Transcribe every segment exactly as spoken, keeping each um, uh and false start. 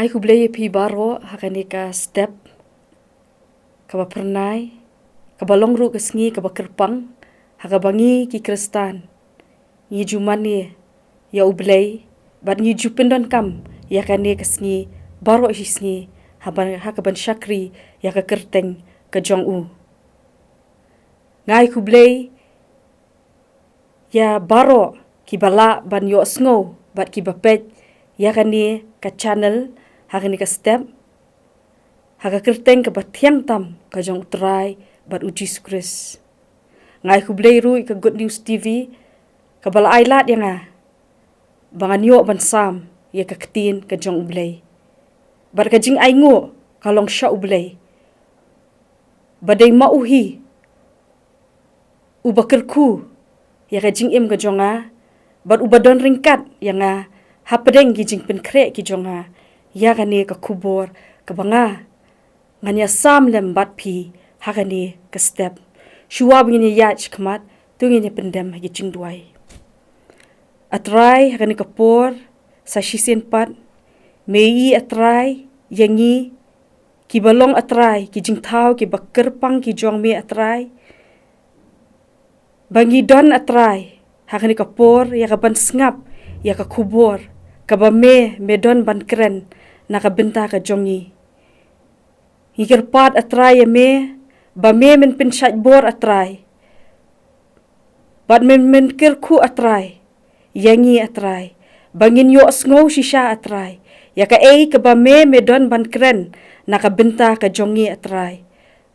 Ai khublei ïa phi baroh ha kane ka step kaba phyrnai, kaba long ruh ka sngi kaba kyrpang ha kaba ngi ki Khristan ngi ju mane ïa U Blei bad ngi ju pyndonkam ïa kane ka sngi baroh shi sngi ha ban, ha kaban shakri ïa ka kyrteng ka jong u. Nga ai khublei ïa baroh kiba lah ban ïohsngew bad kiba peit ïa kane ka channel ha kane ka step, ha ka kyrteng kaba thiang tam ka jong U Trai bad U Jisu Khrist. Nga ai khublei ruh ïa ka Good News T V kaba la ai lad ïa nga ba ngan ïoh ban sam ïa ka ktien ka jong U Blei. Bad ka jingainguh ka long sha U Blei ba dei ma u hi uba kyrkhu ïa ka jingim ka jong nga bad uba don ryngkat ïa nga hapdeng ki jingpynkhreh ki jong nga ïa kane ka khubor kaba nga ngan ïa sam lem bad phi ha kane ka step. Shuwa ba ngin ïa ïaid shakhmat, to ngin ïa pyndem ha ki jingduwai. A Trai, ha kane ka por sa shisien pat, me ïohi A Trai ïa ngi kiba long A Trai ki jingthaw kiba kyrpang ki jong me A Trai. Ba ngi don A Trai ha kane ka por ïa kaban sngap ïa ka khubor kaba me, me don ban kren na ka bynta ka jong ngi. Ngi kyrpad A Trai ïa me ba me men pynshait bor A Trai bad men, men kyrkhu A Trai ïa ngi A Trai, ba ngin ïohsngew shisha A Trai ïa kaei kaba me, me don ban kren na ka bynta ka jong ngi A Trai,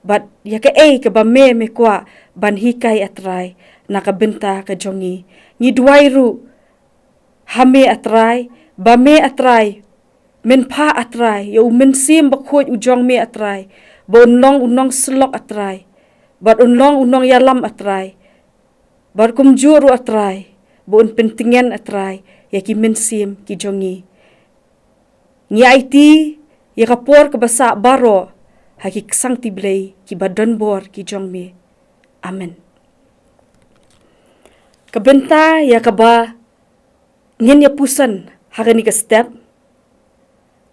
bad ïa kaei kaba me, me kwah ban hikai A Trai na ka bynta ka jong ngi. Ngi duwai ruh ha me A Trai ba me A Trai men phah A Trai ïa U Mynsiem Bakhuid u jong me A Trai ba un long u nongsyllok A Trai bad un long u nongïalam A Trai, bad kumjuh ruh A Trai ba un pyntngen A Trai ïa ki mynsiem ki jong ngi. Ngi aiti ïa ka por kaba sah baroh ha ki ksangti Blei kiba don bor ki jong me. Amen. Ka bynta ïa kaba ngin ïa puson ha kane ka step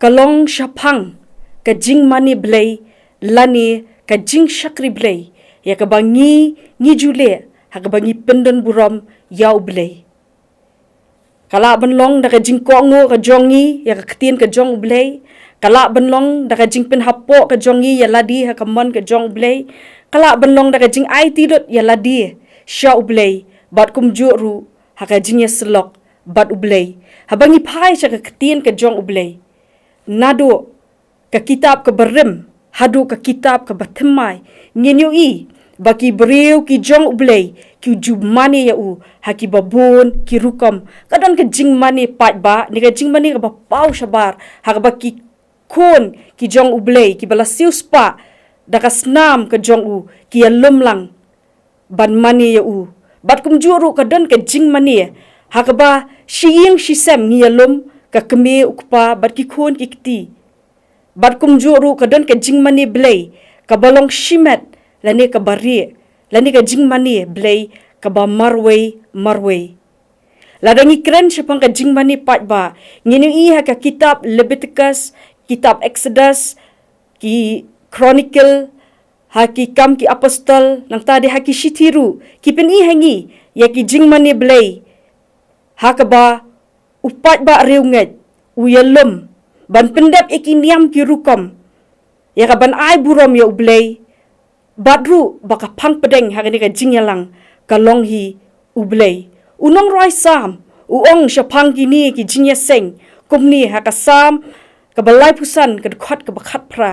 ka long shaphang ka jingmane Blei lane ka jingshakri Blei ïa kaba ngi, ngi ju leh ha kaba ngi pyndon burom ïa U Blei. Ka lah ban long da ka jingkohnguh ka jong ngi ïa ka ktien ka jong U Blei. Ka lah ban long da ka jingpynhapoh ka jong ngi ïa lade ha ka mon ka jong U Blei. Ka lah ban long da ka jingaiti lut ïa lade sha U Blei bad kumjuh ruh ha ka jingïasyllok bad U Blei haba ngi phai sha ka ktien ka jong U Blei. Naduh ka kitab kaba rim haduh ka kitab kaba thymmai, ngin ïohi ba ki briew ki jong U Blei ki ju mane ïa u ha kiba bun ki rukom. Ka don ka jingmane paidbah ne ka jingmane kaba paw shabar ha kaba ki khun ki jong U Blei kiba la siewspah da ka snam ka jong u ki ïalum lang ban mane ïa u. Bad kumjuh ruh ka don ka jingmane ha kaba shi ïing shi sem ngi ïalum, ka kmie u kpa bad ki khun ki kti. Bad kumjuh ruh ka don ka jingmane Blei kaba long shimet lane kaba rieh, lane ka jingmane Blei kaba marwei marwei. Lada ngi kren shaphang ka jingmane paidbah, ngin ïohi ha ka kitab Leviticus, kitab Exodus, ki Chronicle, ha ki Kam ki Apostol, nangta de ha ki shithi ruh ki pyni ha ngi ïa ki jingmane Blei ha kaba u paidbah riewngeit u ïalum ban pyndep ïa ki niam ki rukom ïa kaban ai burom ïa U Blei, bad ruh ba ka phang pdeng ha kane ka jingïalang ka long hi U Blei. U nongrwai Salm u ong shaphang kine ki jingïaseng kumne ha ka Salm kaba laiphew san, ka dkhot kaba khatphra: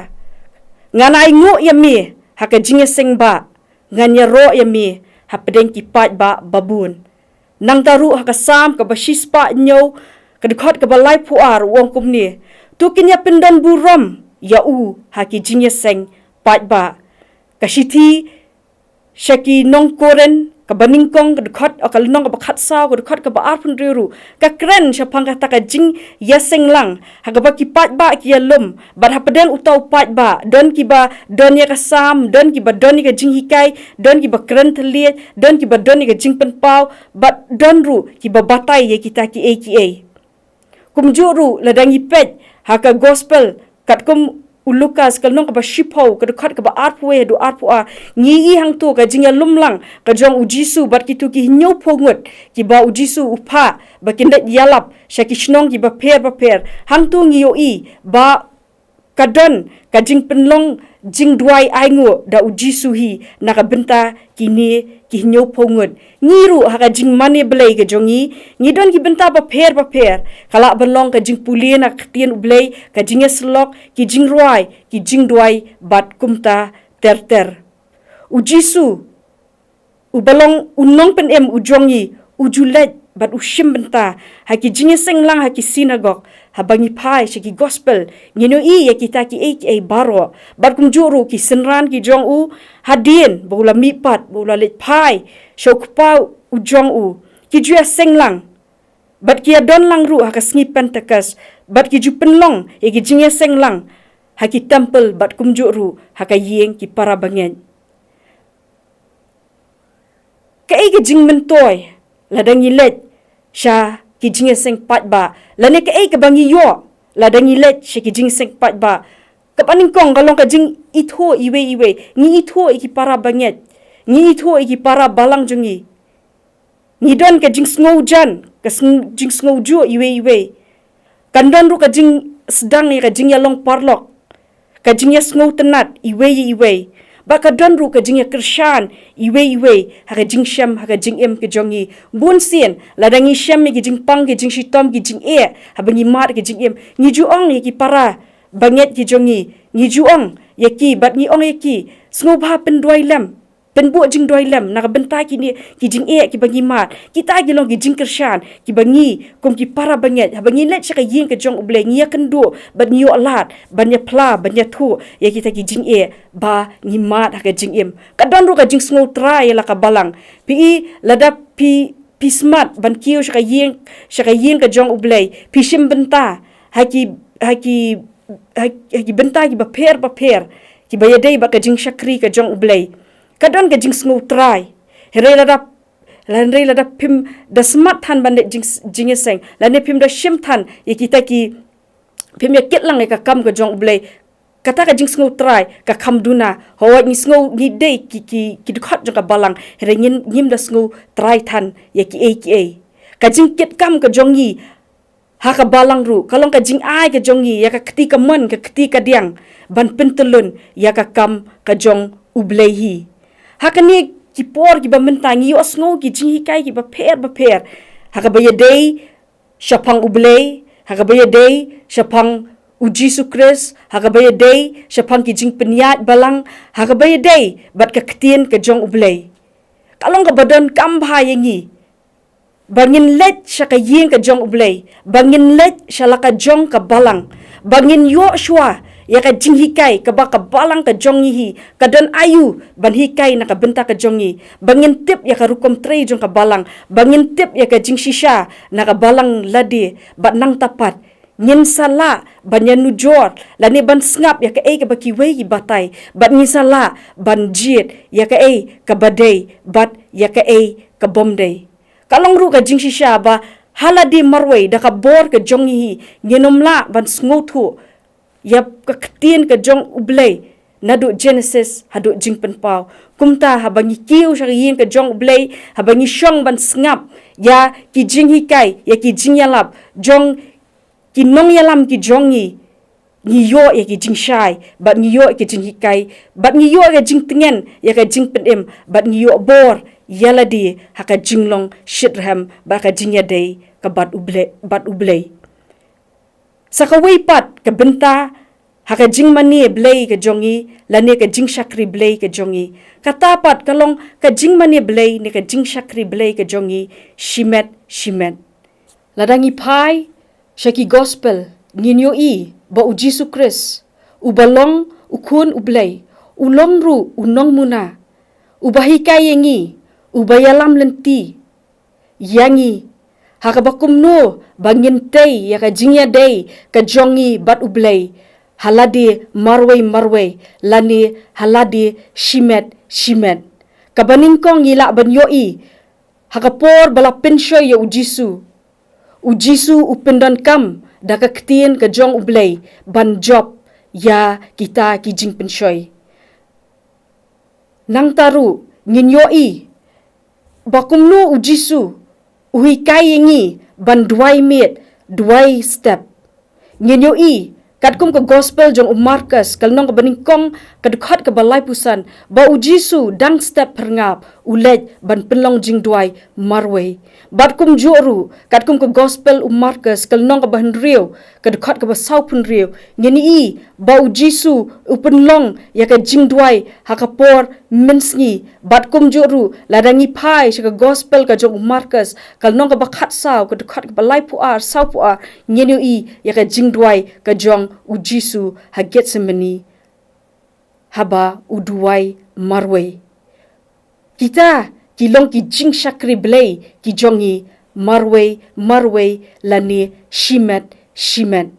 Ngan ainguh ïa me ha ka jingïaseng bah, ngan ïaroh ïa me hapdeng ki paidbah babun. Nangta ruh ha ka Salm kaba shispah hynñiew, ka dkhot kaba laiphew ar, u ong kumne: To kin ïa pyndon burom ïa u ha ki jingïaseng paidbah. Ka shithi sha ki nong Korinth kaba nyngkong, ka dkhot, ka lynnong kaba khatsaw, ka dkhot kaba arphew hynriew ruh ka kren shaphang kata ka jingïaseng lang ha kaba ki paidbah ki ïalum, bad hapdeng uta u paidbah don kiba don ïa ka Salm, don kiba don ïa ka jinghikai, don kiba kren thylliej, don kiba don ïa ka jingpynpaw, bad don ruh kiba batai ïa kita kiei kiei. Kumjuh ruh lada ngi peit Ha ka gospel katkum u Lukas, ka lynnong kaba shiphew, ka dkhot kaba arphew wei haduh arphew ar, ngi i hangto ka jingïalumlang ka jong u Jisu bad kito ki hynñiewphew ngut kiba u Jisu u phah ba kin leit ïalap sha ki shnong kiba pher bapher. Hangto ngi ïohi ba ka don ka jingpynlong jingduwai ainguh da u Jisu hi na ka bynta kine ki hynñiewphew ngut. Ngi ruh ha ka jingmane Blei ka jong ngi, ngi don ki bynta bapher bapher. Ka lah ban long ka jingpule na ka ktien u Blei, ka jingïasyllok, ki jingrwai, ki jingduwai bad kumta ter ter. U Jisu, uba long u nongpynim u jong ngi, u ju leit bad u shim bynta ha ki jingïaseng lang ha ki synagog. Haba ngi phai sha ki gospel, ngin ïohi ïa kita kiei kiei baroh. Bad kumjuh ruh ki synran ki jong u, hadien ba u la mihpat, ba u la leit phai sha u Kpa u jong u, ki ju ïaseng lang. Bad ki ïadon lang ruh ha ka sngi Pentekost, bad ki ju pynlong ïa ki jingïaseng lang ha ki temple bad kumjuh ruh ha ka ïing ki para bangeit. Kaei ka jingmyntoi lada ngi leit sha ki jingïaseng paidbah, lane kaei kaba ngi ïoh lada ngi leit sha ki jingïaseng paidbah? Kaba nyngkong ka long ka jingithuh iwei iwei. Ngi ithuh ïa ki para bangeit, ngi ithuh ïa ki para balang jong ngi. Ngi don ka jingsngewjan, ka sng-, jingsngewjuh iwei iwei. Kan don ruh ka jingsdang ïa ka jingïalong paralok, ka jingïasngewtynnat iwei ïa iwei. Bad ka don ruh ka jingïakyrshan iwei iwei ha ka jingshem, ha ka jingim ka jong ngi. Bun sien lada ngi shem ïa ki jingpang, ki jingshitom, ki jingeh haba ngi mad ka jingim, ngi ju ong ïa ki para bangeit ki jong ngi, ngi ju ong ïa ki bad ngi ong ïa ki, sngewbha pynduwai lem, pynbud jingduwai lem na ka bynta kine ki jingeh kiba ngi mad. Kita ki long ki jingkyrshan kiba ngi kum ki para bangeit, haba ngi leit sha ka ïing ka jong U Blei, ngi ïakynduh bad ngi ïoh lad ban ïaphla, ban ïathuh ïa kita ki jingeh ba ngi mad ha ka jingim. Ka don ruh ka jingsngewtrai ïa la ka balang. Phi i, lada phi, phi smat ban kiew sha ka ïing, sha ka ïing ka jong U Blei, phi shim bynta ha ki, ha ki, ha, ha ki bynta kiba pher bapher kiba ïadei bad ka jingshakri ka jong U Blei. Ka don ka jingsngewtrai. Hynrei lada, hynrei lada phim da smat than ban leit jing, jingïaseng, lane phim da shim than ïa kita ki, phim ïakit lang ïa ka kam ka jong U Blei, kata ka jingsngewtrai ka kham duna. Hooid, ngi sngew ngi dei ki, ki, ki dkhot jong ka balang, hynrei ngin, ngim da sngewtrai than ïa kiei kiei. Ka jingkit kam ka jong ngi ha ka balang ruh ka long ka jingai ka jong ngi ïa ka kti kamon, ka kti kadiang, ban pyntyllun ïa ka kam ka jong U Blei hi. Ha kine ki por kiba mynta ngi ïohsngew ki jinghikai kiba pher bapher ha kaba ïadei shaphang U Blei, ha kaba ïadei shaphang U Jisu Khrist, ha kaba ïadei shaphang ki jingpynïaid balang, ha kaba ïadei bad ka ktien ka jong U Blei. Ka long kaba donkam bha ïa ngi ba ngin leit sha ka ïing ka jong U Blei, ba ngin leit sha la ka jong ka balang, ba ngin ïoh shuwa ïa ka jinghikai kaba ka balang ka jong ngi hi ka don aïu ban hikai na ka bynta ka jong ngi, ba ngin tip ïa ka rukom trei jong ka balang, ba ngin tip ïa ka jingshisha na ka balang lade, bad nangta pat ngin sa lah ban ïanujor lane ban sngap ïa kaei kaba kiwei ki batai, bad ngin sa lah ban jied ïa kaei kaba dei bad ïa kaei ka bym dei. Ka long ruh ka jingshisha ba ha lade marwei da ka bor ka jong ngi hi ngin ym lah ban sngewthuh ïa ka ktien ka jong U Blei naduh Genesis haduh Jingpynpaw. Kumta haba ngi kiew sha ka ïing ka jong U Blei, haba ngi shong ban sngap ïa ki jinghikai, ïa ki jingïalap jong ki nongïalam ki jong ngi, ngi ïoh ïa ki jingshai, bad ngi ïoh ïa ki jinghikai, bad ngi ïoh ïa ka jingtngen, ïa ka jingpynim, bad ngi ïoh bor ïa lade ha ka jinglong shitrhem bad ka jingïadei ka bad U Blei, bad U Blei. Sa kawei pat ka bynta ha ka jingmane Blei ka jong ngi, lane ka jingshakri Blei ka jong ngi. Kata pat ka long ka jingmane Blei ne ka jingshakri Blei ka jong ngi shimet shimet. Lada ngi phai sha ki gospel, ngin ïohi ba U Jisu Khrist, uba long U Khun U Blei, u long ruh u nongmuna, uba hikai ïa ngi, uba ïalam lynti ïa ngi ha kaba kumno ba ngin tei ïa ka jingïadei ka jong ngi bad U Blei ha lade marwei marwei, lane ha lade shimet shimet. Kaba nyngkong ngi lah ban ïohi ha ka por ba la pynshoi ïa U Jisu, U Jisu u pyndonkam da ka ktien ka jong U Blei ban jop ïa kita ki jingpynshoi. Nangta ruh ngin ïohi ba kumno U Jisu u hikai ïa ngi ban duwai miet, duwai step. Ngin ïohi katkum ka gospel jong u Markus, ka lynnong kaba nyngkong, ka dkhot kaba laiphew san, ba U Jisu dang step phyrngap u leit ban pynlong jingduwai marwei. Bad kumjuh ruh katkum ka gospel u Markus, ka lynnong kaba hynriew, ka dkhot kaba sawphew hynriew, ngin ïohi ba U Jisu u pynlong ïa ka jingduwai ha ka por mynsngi. Bad kumjuh ruh lada ngi phai sha ka gospel ka jong u Markus, ka lynnong kaba khatsaw, ka dkhot kaba laiphew ar, sawphew ar, ngin ïohi ïa ka jingduwai ka jong U Jisu ha Gethsemane haba u duwai marwei. Kita ki long ki jingshakri Blei ki jong ngi marwei marwei lane shimet shimet.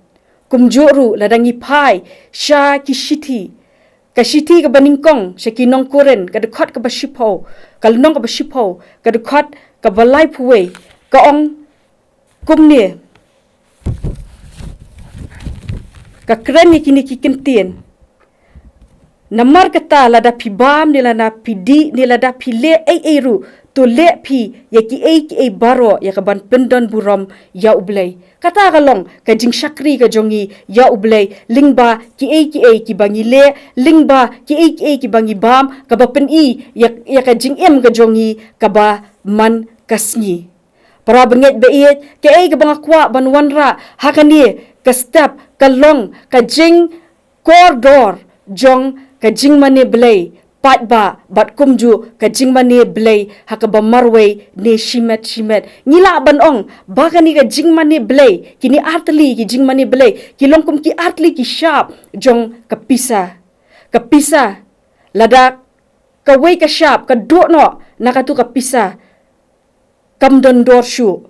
Kumjuh ruh lada ngi phai sha ki shithi, ka shithi kaba nyngkong sha ki nong Korinth, ka dkhot kaba shiphew, ka lynnong kaba shiphew, ka dkhot kaba laiphew wei, ka ong kumne, ka kren ïa kine ki kyntien. Namar kata lada phi bam ne lada phi dih ne lada phi leh ei ei ruh, to leh phi ïa kiei kiei baroh ïa ka ban pyndon burom ïa U Blei. Kata ka long ka jingshakri ka jong ngi ïa U Blei lyngba kiei kiei kiba ngi leh, lyngba kiei kiei kiba ngi bam, kaba pyni ïa, ïa ka jingim ka jong ngi kaba man ka sngi. Para bangeit ba ïeit, kaei kaba nga kwah ban wanrah ha kane ka step ka long ka jingkordor jong ka jingmane Blei paidbah bad kumjuh ka jingmane Blei ha kaba marwei ne shimet shimet. Ngi lah ban ong ba kane ka jingmane Blei, kine artylli ki jingmane Blei ki long kum ki artylli ki shap jong ka pisa. Ka pisa, lada kawei ka shap ka duh noh na katu ka pisa, kam don dor shuh.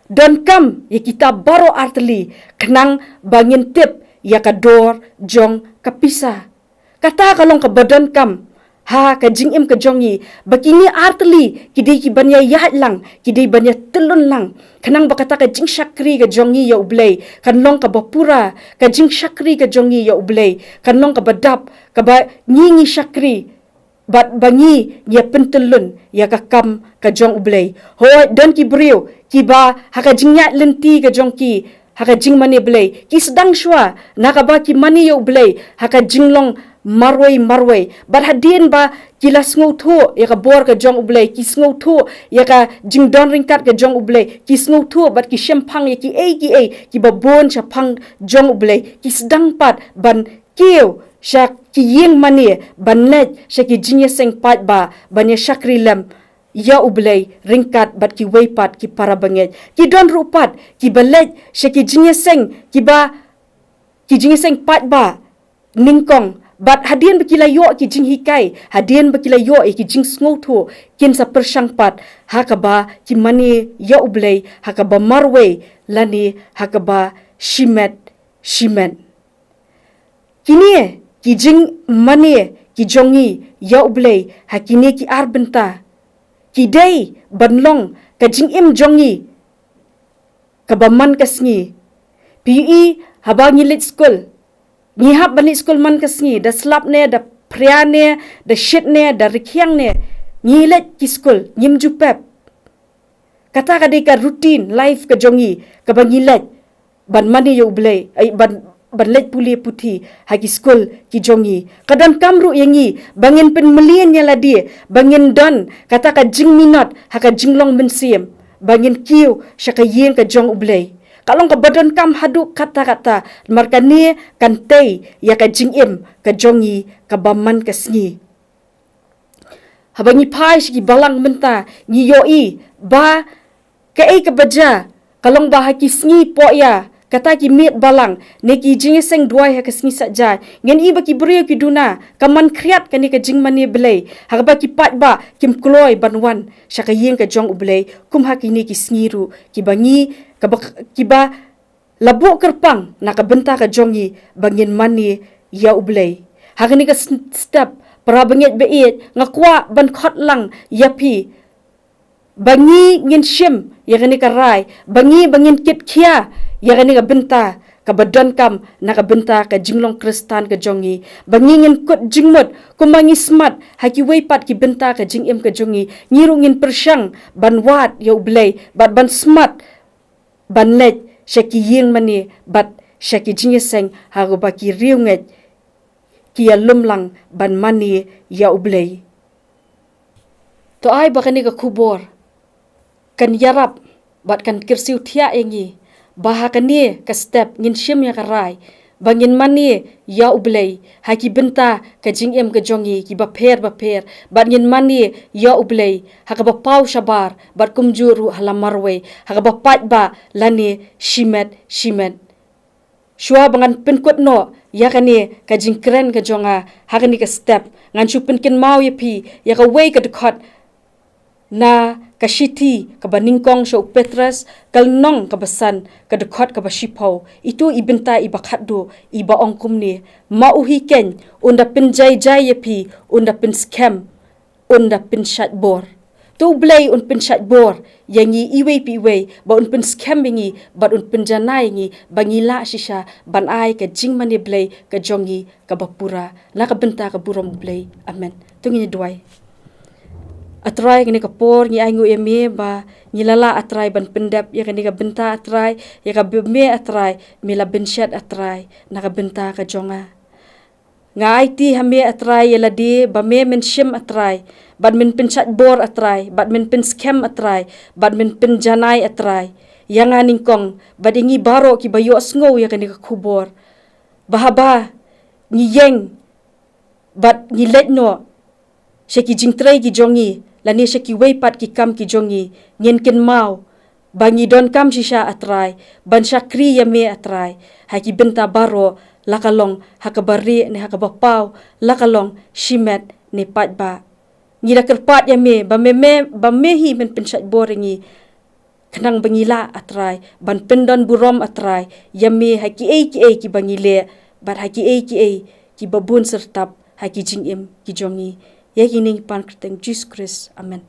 Donkam ïa kita baroh artylli khnang ba ngin tip ïa ka dor jong ka pisa. Kata ka long kaba donkam ha ka jingim ka jong ngi, ba kine artylli ki dei ki ban ïa ïaid lang, ki dei ban ïa tyllun lang, khnang ba kata ka jingshakri ka jong ngi ïa U Blei kan long kaba pura, ka jingshakri ka jong ngi ïa U Blei kan long kaba dap, kaba ngi ngi shakri bad ba ngi ngi ïa pyntyllun ïa ka kam ka jong U Blei. Hooid, don ki briew kiba ha ka jingïaid lynti ka jong ki ha ka jingmane Blei, ki sdang shuwa na kaba ki mane ïa U Blei ha ka jinglong marwei marwei. Bad hadien ba ki la sngewthuh ïa ka bor ka jong U Blei, ki sngewthuh ïa ka jingdon ryngkat ka jong U Blei, ki sngewthuh bad ki shemphang ïa kiei kiei kiba bun shaphang jong U Blei, ki sdang pat ban kiew sha ki ïing mane, ban leit sha ki jingïaseng paidbah ban ïa shakri lem ïa U Blei ryngkat bad kiwei pat ki para bangeit. Ki don ruh pat kiba leit sha ki jingïaseng, kiba, ki jingïaseng paidbah nyngkong, bad hadien ba ki la ïoh ki jinghikai, hadien ba ki la ïoh ïa ki jingsngewthuh, kin sa pyrshang pat ha kaba ki mane ïa U Blei ha kaba marwei lane ha kaba shimet shimet. Kine ki jingmane ki jong ngi ïa U Blei ha kine ki ar bynta ki dei ban long ka jingim jong ngi kaba man ka sngi. Phi ïohi, haba ngi leit skul, ngi hap ban leit skul man ka sngi, da slap ne, da phria ne, da shit ne, da rkhiang ne, ngi leit ki skul, ngim ju pep. Kata ka dei ka routine life ka jong ngi kaba ngi leit ban mane ïa U Blei, ai, ban, ban leit pule puthi ha ki skul ki jong ngi. Ka donkam ruh ïa ngi ba ngin pynmlien ïa lade, ba ngin don kata ka jingminot ha ka jinglong mynsiem, ba ngin kiew sha ka ïing ka jong U Blei. Ka long kaba donkam haduh katta katta, namar kane kan tei ïa ka jingim ka jong ngi kaba man ka sngi. Haba ngi phai sha ki balang mynta, ngi ïohi ba kaei kaba jia ka long ba ha ki sngi pohïa, kata ki miet balang ne ki jingïaseng duwai ha ka sngi Saitjaiñ, ngin ïohi ba ki briew ki duna, ka man khriat kane ka jingmane Blei, ha kaba ki paidbah kim kloi ban wan sha ka ïing ka jong U Blei. Kum ha kine ki sngi ruh kiba ngi, kaba, kiba la buh kyrpang na ka bynta ka jong ngi ba ngin mane ïa U Blei. Ha kane ka s-, step, para bangeit ba ïeit, nga kwah ban khot lang ïa phi ba ngi ngin shim ïa kane ka rai, ba ngi ba ngin kit khia ïa kane ka bynta kaba donkam na ka bynta ka jinglong Khristan ka jong ngi, ba ngi ngin kut jingmut kumba ngi smat ha kiwei pat ki bynta ka jingim ka jong ngi. Ngi ruh ngin pyrshang ban wad ïa U Blei bad ban smat ban leit sha ki ïing mane bad sha ki jingïaseng ha kaba ki riewngeit ki ïalum lang ban mane ïa U Blei. To ai ba kane ka khubor kan ïarap bad kan kyrsiew thiah ïa ngi ba ha kane ka step ngin shim ïa ka rai ba ngin mane ïa U Blei ha ki bynta ka jingim ka jong ngi kiba pher ba pher, bad ngin mane ïa U Blei ha kaba paw shabar bad kumjuh ruh ha la marwei, ha kaba paidbah lane shimet shimet. Shuwa ba ngan pynkut noh ïa kane ka jingkren ka jong nga ha kane ka step, ngan shu pynkynmaw ïa phi ïa kawei ka dkhot na ka shithi kaba nyngkong sha u Petros, ka lynnong kaba san, ka dkhot kaba shiphew. Ito i bynta iba khatduh iba ong kumne: Ma u hi keiñ un da pynjai jai ïa phi, un da pynskhem, un da pynshait bor. To U Blei un pynshait bor ïa ngi iwei pa iwei, ba un pynskhem ïa ngi bad un pynjanai ïa ngi ba ngi lah shisha ban ai ka jingmane Blei ka jong ngi kaba pura na ka bynta ka burom U Blei. Amen. To ngin ïa duwai. A Trai, kane ka por ngi ainguh ïa me ba ngi la lah, A Trai, ban pyndep ïa kane ka bynta, A Trai, ïa kaba me, A Trai, me la bynshet, A Trai, na ka bynta ka jong nga. Nga aiti ha me, A Trai, ïa lade ba me men shim, A Trai, bad men pynshait bor, A Trai, bad men pynskhem, A Trai, bad men pynjanai, A Trai, ïa nga nyngkong bad ïa ngi baroh kiba ïohsngew ïa kane ka khubor, ba haba ngi ïeng bad ngi leit noh sha ki jingtrei ki jong ngi lane sha kiwei pat ki kam ki jong ngi, ngin kynmaw ba ngi donkam shisha, A Trai, ban shakri ïa me, A Trai, ha ki bynta baroh, la ka long ha kaba rieh ne ha kaba paw, la ka long shimet ne paidbah. Ngi da kyrpad ïa me ba me, me, ba me hi men pynshait bor ïa ngi, khnang ba ngi lah, A Trai, ban pyndon burom, A Trai, ïa me ha kiei kiei kiba ngi leh bad ha kiei kiei kiba bun syrtap ha ki jingim ki jong ngi. Ïa kine ngi pan ha ka kyrteng Jisu Khrist. Amen.